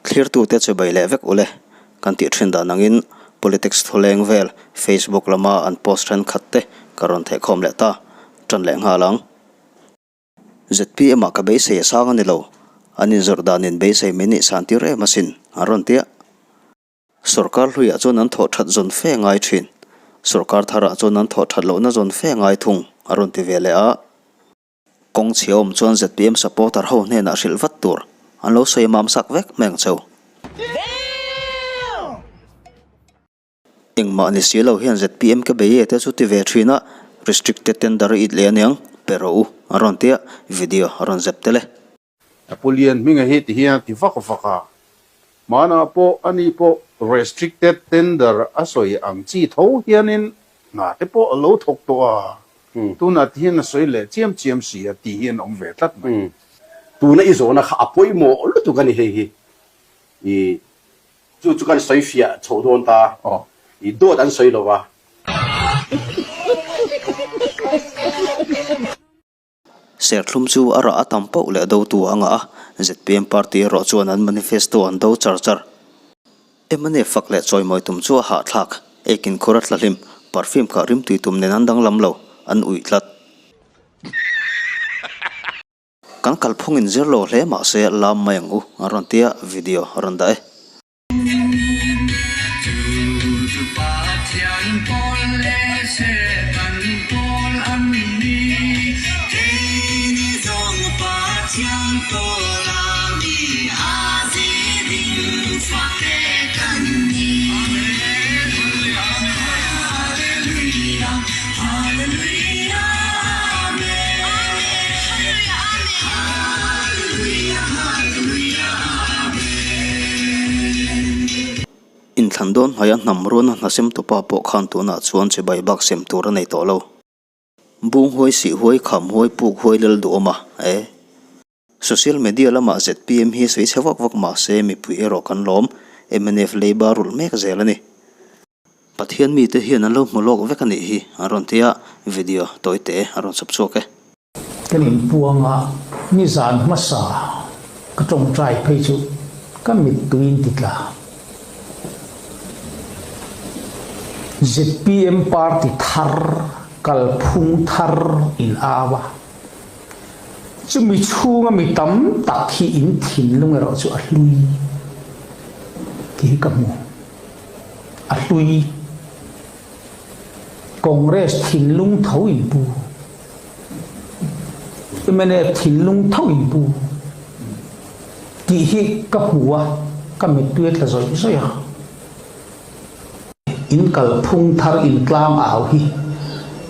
Thlirtute chibai leh vek ule kan tih thin dan angin politics thuleng vel Facebook lama an post thenkhat te ka rawn thehkhawm leh ta tan leh nghal ang. ZPM ah ka beisei a sang a ni lo, an inzawrh danin beisei min nih san tir em asin an rawn tia. Sorkar hluiah chuan an thawh that zawn fe ngai thin. Sorkar tharah chuan an thawh that lohna zawn fe ngai thung, a rawn ti ve leh a. Kawng chhia awm chuan zpm supporter ho hnenah hrilh vat tur an lo sawi mam sak vek mai ang cheu. Engmah ni si lo hian zpm ka bei e te chu ti ve thin a, restricted tender i it leh aniang, pe rawh u, a rawn ti a, video a rawn zep tel e. Napoleon hminga hi ti hian a ti vak vak a, hmanah pawh ani pawh restricted tender a sawi ang chi tho hianin hna te pawh a lo thawk tawh a, tunah ti hian a sawi leh chiam chiam si a ti hian a awm ve tlat mai. Tuna i zawhna kha a pawimawh lutuk a ni hei hi. I chu chu kan sawi fiah chhoh dawn ta. I dawt an sawi lo va. Serthlum chu a rah a tam pauh leh dotu a ngah a, zpm party erawh chuan an manifesto an do char char. Mnf fak leh chawimawi tum chu a hahthlak, ekin khur a tla hlim, perfume kha rimtui tum nen an danglam lo, an uih tlat. Kan kalphung in zir lo hle mahse lam mai ang u, an rawn tia video a rawn dah e. Inthlan dawn hnuaia hnam ruana hna sem tupa pawh khan tunah chuan chibai bak sem tur a nei tawh lo. Bung huai, sih huai, kham huai, puk huai lal duhawm a, e. Social media lamah zpm hi sawi chhe vak vak mah se mipui erawh kan lawm, mnf leiba rulh mek zel a ni. Pathian mite hian an lo hmu lawk vek a nih hi an rawn ti a, video tawi te a rawn chhawp chhuak e. Kan inpuang a, nizan hmasa ka tawngtai phei chu ka mittui in ti tla. Zpm party thar kalphung thar in au a, chumi chhunga mi tam tak hi in thinlung erawh chu a hlui tih hi ka hmu. A hlui. Congress thinlung tho in pu. Mnf thinlung tho in pu. Tih hi ka hmu a, ka mittui a tla zawih zawih a. In kalphung thar in tlang au hi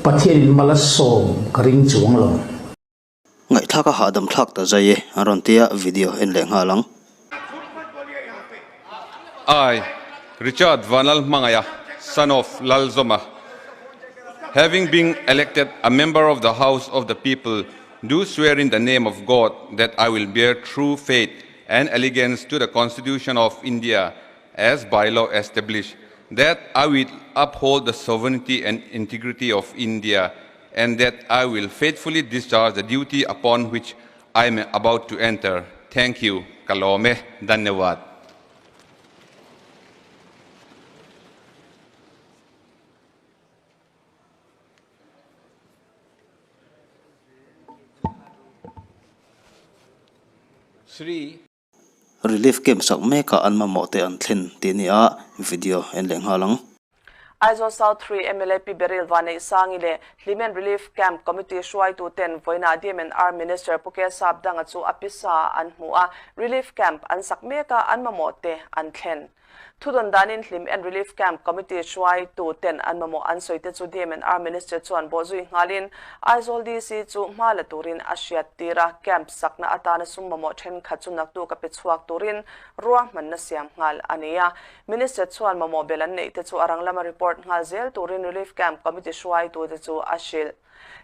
Pathian in mal a sawm ka ring chuang lo. Ngaihthlak a hahdam thlak ta zai e, an rawn tia video en leh nghal ang. I, Richard Vanlalhmangaiha, son of Lalzawma, having been elected a member of the House of the People, do swear in the name of God that I will bear true faith and allegiance to the Constitution of India as by law established, that I will uphold the sovereignty and integrity of India and that I will faithfully discharge the duty upon which I am about to enter. Thank you. Ka lawm e. Dhanyawad. Shri. Relief camp sak mekah an mamawh te an thlen tih a ni a, video en leh nghal ang. Aizawl South 3 mla Pi Beryl Vanneihsangi leh Hlimen Relief Camp Committee hruaitu ten vawiinah DMNR Minister Pu K Sapdanga chu a pisa an hmu a, Relief Camp an sak meka an mamawh te an thlen. Thudawn danin Hlim en Relief Camp Committee hruaitu ten an mamawh an sawi te chu DMNR Minister chuan bawhzui nghalin Aizawl DC chu hma la turin a hriat tir a, camp sakna atana sum mamawh thenkhat chu naktuk a pe chhuak turin ruahmanna siam nghal a ni a. Minister chuan mamawh bel an neih te chu a rang lama report nghal zel turin Relief Camp Committee hruaitu te chu a hrilh.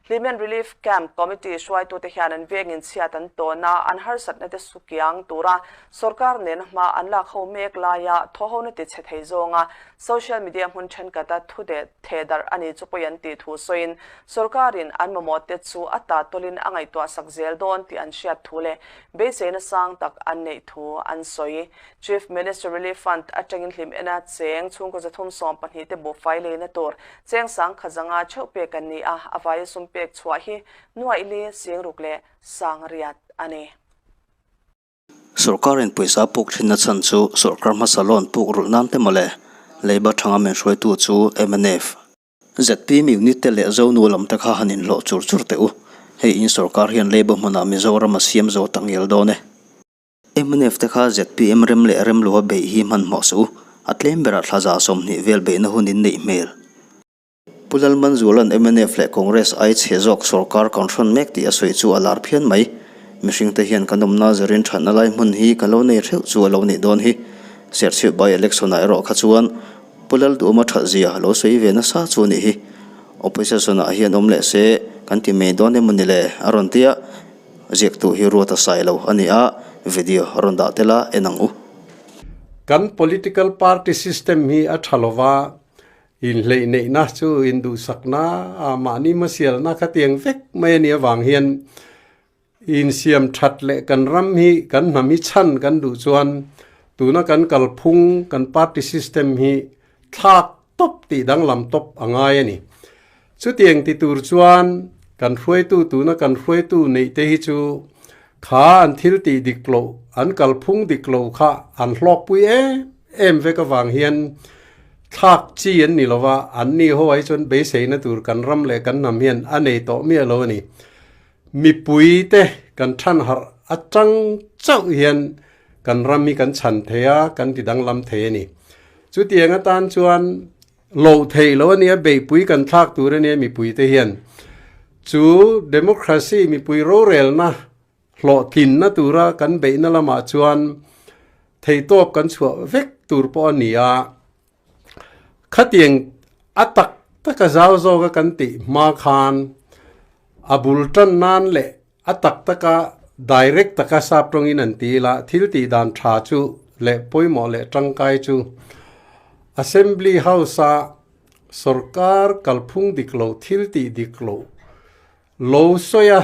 Hlimen Relief Camp Committee hruaitute hian an vengin chhiat an tawn a, an harsatna te sukiang tura sorkar nena hma an lak ho mek laia thawhona ti chhe thei zawnga social media hmun thenkata thu deh theh darh a ni chu pawi an tih thu sawiin sorkarin an mamawh te chu a ta tawlin a ngaihtuah sak zel dawn tih an hriat thu leh beiseina sang tak an neih thu an sawi. Chief Minister Relief Fund atangin hlim ena cheng chhungkaw 312 te buhfai leina tur cheng sangkhat zanga theuh pek an ni a, a vaia sum pek chhuah hi nuaih li singruk leh sang riat a ni. Sorkarin pawisa puk thinna chhan chu sorkar hmasa loan puk rulh nan te mawle, Leiba thanga min hruaitu chu mnf. ZPM unit te leh Zonu lam te kha han inhlawh chur chur teh u. Hei in sorkar hian Leiba hmunah Mizoram a siam zo tak ngial dawn e. Mnf te kha ZPM rem leh rem loa beih hi hmanhmawh suh u, a tlem berah thla 20 vel beihna hun in neih hmel. Pu Lalmanzuala'n mnf leh Congress ai chhe zawk sorkar kan hrawn mek tih a sawi chu a lar phian mai. Mihringte hian kan awmna zirin thatna lai hmun hi ka lo nei theuh chu a lo nih dawn hi. Serchhip by election ah erawh kha chuan Pu Lalduhawma that zia lo sawi ve nasa chu a nih hi. Opposition ah hian awm leh se kan ti mai dawn emaw ni le a rawn ti a. Ziaktu hi ruat a sai lo a ni a, video a rawn dah tel a, en ang u. Kan political party system hi a tha lova, inhleihneihna chu induhsakna, mahni hmasialna khatiang vek mai a nih avang hian insiam that leh kan ram hi kan hnam hi chhan kan duh chuan tuna kan kalphung kan party system hi thlak tawp tih danglam tawp a ngai a ni. Chutiang ti tur chuan kan hruaitu tuna kan hruaitu neih te hi chu kha an thil tih dik loh, an kalphung dik lo kha an hlawkpui em em vek avang hian thlak chi an ni lova, an ni ho ai chuan beiseina tur kan ram leh kan hnam hian a nei tawh miah lo a ni. Mipui te kan than harh atang chauh hian kan ram hi kan chhan thei a, kan ti danglam thei a ni. Chutiang atan chuan Loh theih lo a nia, beihpui kan thlak tur a nia mipui te hian. Chu democracy mipui rorelna hlawhtlinna tura kan beihna lamah chuan theihtawp kan chhuah vek tur pawh a ni a. Khatiang a tak taka zau zawka kan tih hma khan a bul tan nan leh A tak taka direct taka sap tawngin an ti ila, thil tih dan tha chu leh pawimawh leh tangkai chu Assembly House-a sorkar kalphung dik lo thil tih dik loh lo sawi a,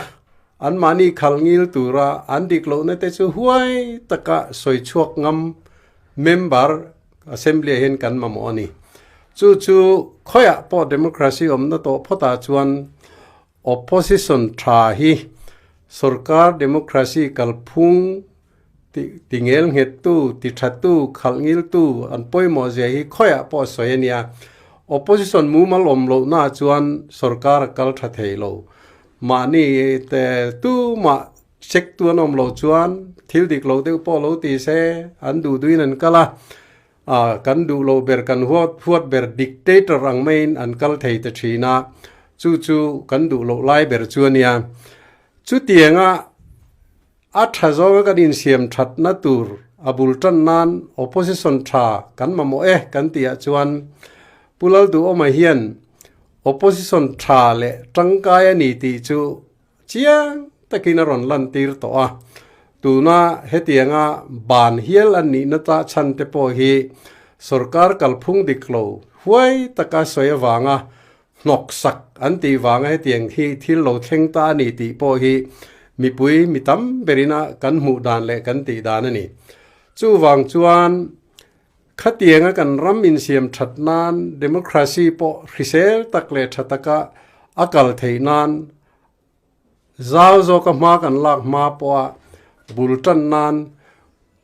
anmahni khalh ngil tura an dik lohna te chu huai taka sawi chhuak ngam member Assembly-ah hian kan mamawh a ni. Chu chu khawiah pawh democracy awmna tawh phawtah chuan Opposition tha hi sorkar democracy kalphung ti ngel nghettu, ti thatu, khalh ngiltu an pawimawh zia hi khawiah pawh a sawi a nia. Opposition mumal awm lohnaah chuan sorkar a kal tha thei lo. Mahni te tumah check tu an awm loh chuan thil dik lo deuh pawh lo ti se an duh duhin an kal a. A, kan duh loh ber, kan huat huat ber dictator ang maiin an kal thei ta thin a, chu chu kan duh loh lai ber chu a nia. Chutianga a tha zawnga kan insiam thatna tur a bul tan nan opposition tha kan mamawh e kan tihah chuan Pu Lalduhawma hian opposition tha leh tangkai a ni tih chu Chiang takin a rawn lantir tawh a, tuna hetianga ban hial an nihna ta chhan te pawh hi sorkar kalphung dik lo huai taka sawi avanga hnawksak an tih vanga hetiang hi thil lo thleng ta a ni tih pawh hi mipui mi tam berina kan hmuh dan leh kan tih dan a ni. Chuvang chuan khatianga kan ram insiam that nan democracy pawh hrisel tak leh tha taka a kal theih nan Zau zawka hma kan lak hma pawha bul tan nan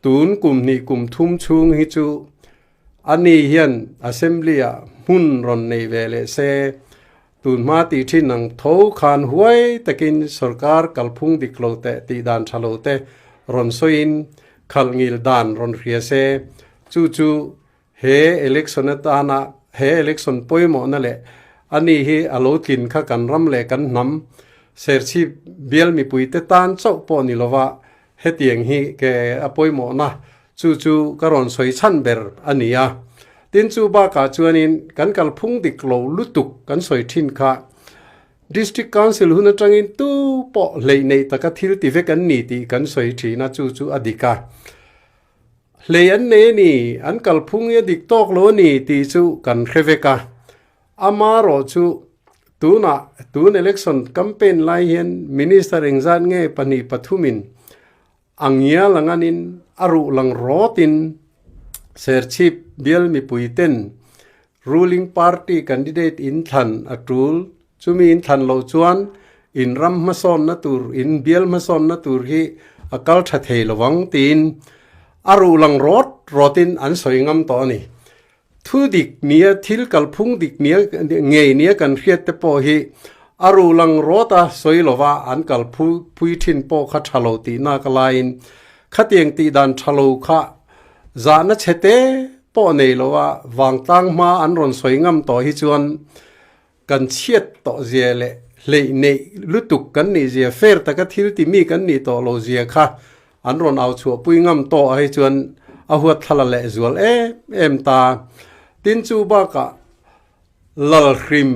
tun kum hnih kum thum chhung hi chu ani hian Assembly-ah hmun rawn nei ve leh se, tun hma tih thin ang tho khan huai takin sorkar kalphung dik lo teh tih dan tha lo te rawn sawiin khalh ngil dan rawn hria se, chu chu He election atana he election pawimawhna leh ani hi a lo tlin kha kan ram leh kan hnam Serchhip bial mipuite tan chauh pawh ni lova hetiang hi ke a pawimawhna chu chu ka rawn sawi chhan ber a ni a. Tin chu bakah chuanin kan kalphung dik lo lutuk kan sawi thin kha. District Council hun atangin tu pawh hleih neih taka thil ti vek an ni tih kan sawi thin a, chu chu a dik a. Hlei an nei a ni, an kalphung hi a dik tawk lo a ni tih chu kan hre vek a. Amarawh chu tunah tun election campaign lai hian Minister engzat nge pahnih pathumin A ngial ang anin a ruh lang rawtin Serchhip bial mipuiten ruling party candidate in thlan a tul, chumi in thlan loh chuan in ram hmasawnna tur, in bial hmasawnna tur hi a kal tha thei lo ang tiin a ruh lang rawt rawtin an sawi ngam tawh a ni. Thu dik nia, thil kalphung dik nia ngei nia kan hriat te pawh hi a ruh lang rawt a sawi lova an kal phui thin pawh kha tha lo tih nak laiin khatiang tih dan tha lo kha zahna chhe te pawh nei lova vangtlang hma an rawn sawi ngam tawh hi chuan kan chhiat tawh zia leh hleih neih lutuk kan nih zia, fair taka thil ti mi kan nih tawh lo zia kha an rawn au chhuah pui ngam tawh ah hi chuan a huat thla la leh zual em em ta. Tin chu bakah lal hrim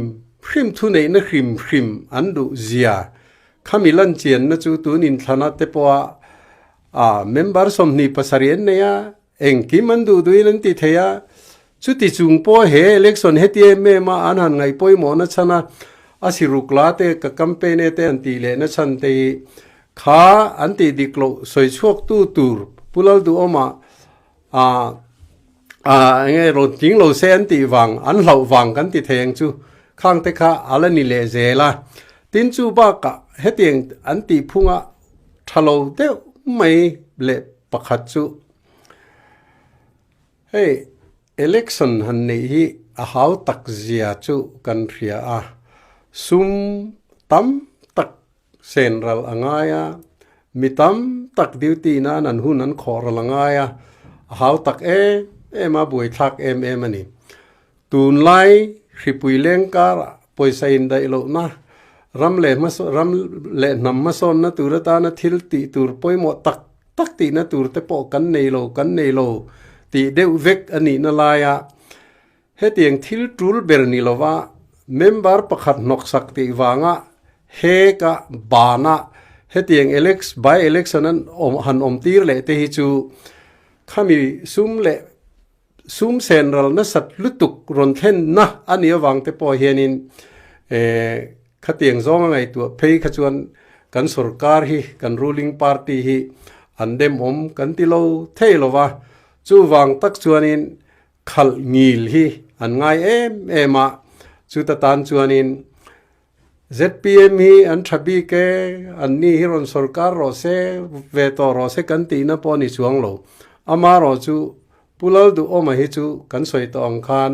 hrim thuneihna hrim hrim an duh zia khami lan chianna chu tun inthlana te pawha a member 27 an nei a, Engkim an duh duhin an ti thei a, chuti chung pawh he election heti em em a an han ngaih pawimawhna chhan a, a siruk la te ka campaign e te an tih lehna chhan te hi kha an tih dik loh sawi chhuak tu tur Pu Lalduhawma a a enge rawn tling lo se an tih vang an hlauh vang kan ti thei ang chu khang te kha a la ni leh zel a. Tin chu bakah hetiang an tih phunga tha lo deuh mai leh pakhat chu hei election han neih hi a hau tak zia chu kan hria a, sum tam tak sen ral a ngai a, mi tam tak duty nan an hun an khawh ral a ngai a, a hau tak em em a, buaithlak em em a ni. Tunlai hripui leng karah pawisa indaih lohna, ram leh ram leh hnam hmasawnna tur atana thil tih tur pawimawh tak tak tihna tur te pawh kan nei lo, kan nei lo tih deuh vek a nihna laia hetiang thil tul ber ni lova member pakhat hnawksak tih vanga heka bana hetiang by election an han awm tir leh te hi chu khami sum leh Sum sen ral nasat lutuk rawn thlenna a nih avang te pawh hianin khatiang zawnga ngaihtuah phei kha chuan kan sorkar hi, kan ruling party hi an demawm kan ti lo thei lo va. Chuvang tak chuanin khalh ngil hi an ngai em em a, chuta tan chuanin zpm hi an tha bik e, anni hi rawn sorkar rawh se, ve tawh rawh se kan tihna pawh a ni chuang lo. Amarawh chu Pu Lalduhawma hi chu kan sawi tawh ang khan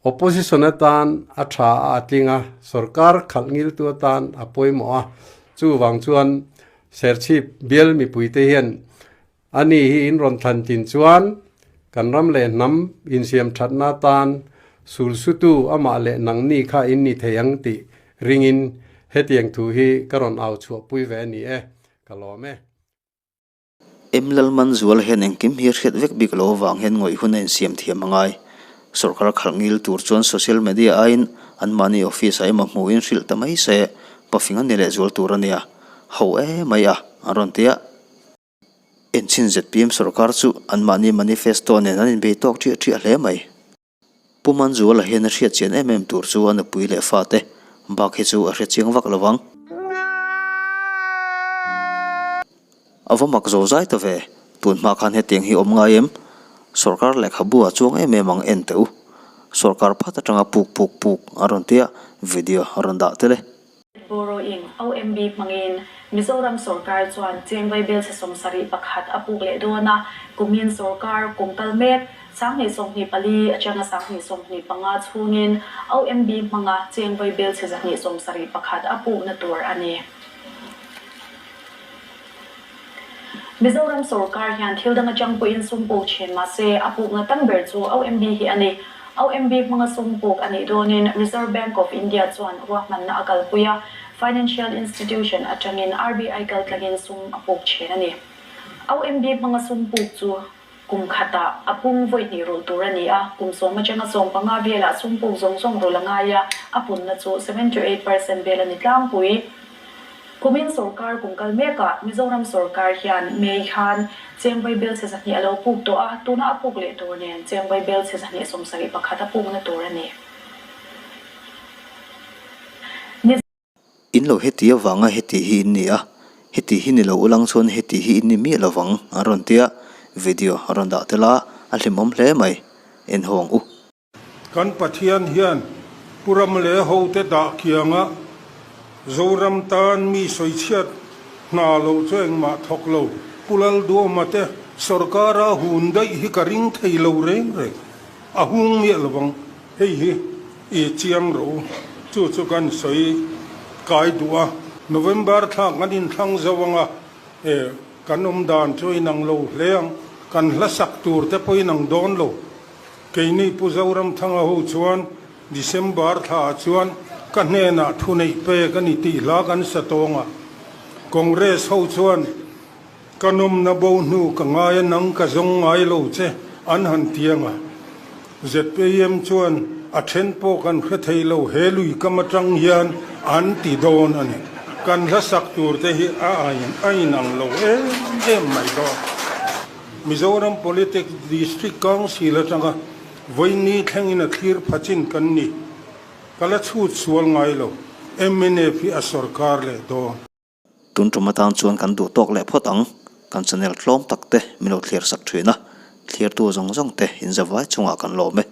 opposition atan a tha a a tling a, sorkar khalh ngiltu atan a pawimawh a, chuvang chuan Serchhip bial mipuite hian ani hi in rawn thlan tlin chuan kan ram leh hnam insiam thatna atan sulsutu amah leh nangni kha in ni thei ang tih ringin hetiang thu hi ka rawn au chhuahpui ve a ni e, ka lawm e. M Lalmanzuala hian engkim hi a hriat vek bik lo avang hian ngawih hun a insiam thiam a ngai. Sorkar khalh ngil tur chuan social media aiin anmahni office ah emaw hmuhin hrilh ta mai se, pafing a ni leh zual tur a nia. Ho e mai a, an rawn ti a. Enchhin zpm sorkar chu anmahni manifesto nen an inbei tawk ṭiah ṭiah hle mai. Pu Manzuala hian a hriat chian em em tur chu a nupui leh fate bak hi chu a hre chiang vak lo vang. A va mak zo zai ta ve, tun hma khan hetiang hi awm ngai em? Sorkar lehkhabu a chuang em em ang en teh u. Sorkar phat atanga puk puk puk a rawn tia video a rawn dah tel e. Borrowing, OMB, hmangin Mizoram sorkar chuan cheng vaibelchhe 71 a puk leh dawn a, kumin sorkar kum kal mek 2024 atanga 2025 chhungin OMB hmanga cheng vaibelchhe 271 a pukna tur a ni. Mizoram sorkar hian thil dang atang pawhin sum puk thin mah se, a pukna tam ber chu OMB hi a ni. OMB hmanga sum puk a nih dawnin Reserve Bank of India chuan ruahmanna a kalpui a, financial institution atangin RBI kaltlangin sum a puk thin a ni. OMB hmanga sum puk chu. Kum khatah a pum vawi hnih rulh tur a ni a, kum sawm atanga 15 velah sum puk zawng zawng rulh a ngai a, a punna chu 7 to 8% vel a ni tlangpui. Kumin sorkar kum kal mekah Mizoram sorkar hian May khan cheng vaibelchhe 200 a lo puk tawh a, tuna a puk leh tur nen cheng vaibelchhe 271 a pukna tur a ni. In lo heti avanga heti hi in ni a, heti hi ni lo ulang chuan heti hi in ni miah lovang an rawn ti a, video a rawn dah tel a, a hlimawm hle mai. En ho ang u. Kan Pathian hian Pu Ram leh hote dah kianga Zoram tan mi sawichhiat hna lo chu engmah thawk lo Pu Lalduama te sorkara hun daih hi ka ring thei lo reng reng. A hung miah lovang. Hei hi i chiang rawh u. Chu chu kan sawi kai duh a. November thla kan inthlang zo ang a, e, kan awm dan chu inang lo hle ang. Kan hla sak tur te pawh inang dawn lo. Keini Pu Zoramthanga ho chuan December thlaah chuan ka hnenah thu neih pek a ni tih hla kan sa tawng a. Congress ho chuan Ka nawmna bo hnu ka ngai a nang ka zawng ngai lo che an han ti ang a. ZPM chuan a then pawh kan hre thei lo he lui kam atang hian an ti dawn a ni. Kan hla sak tur te hi a a inang lo em em mai dawn. Mizoram Politics District Council atanga vawiini thlengin a thlir pha chin kan ni. Ka la chhut sual ngai lo. Mnf hi a sorkar leh dawn. Tun tum atan chuan kan duh tawk leh phawt ang. Kan channel tlawm tak te min lo thlir sak thin a, thlirtu zawng zawng te in zavai chungah kan lawm e.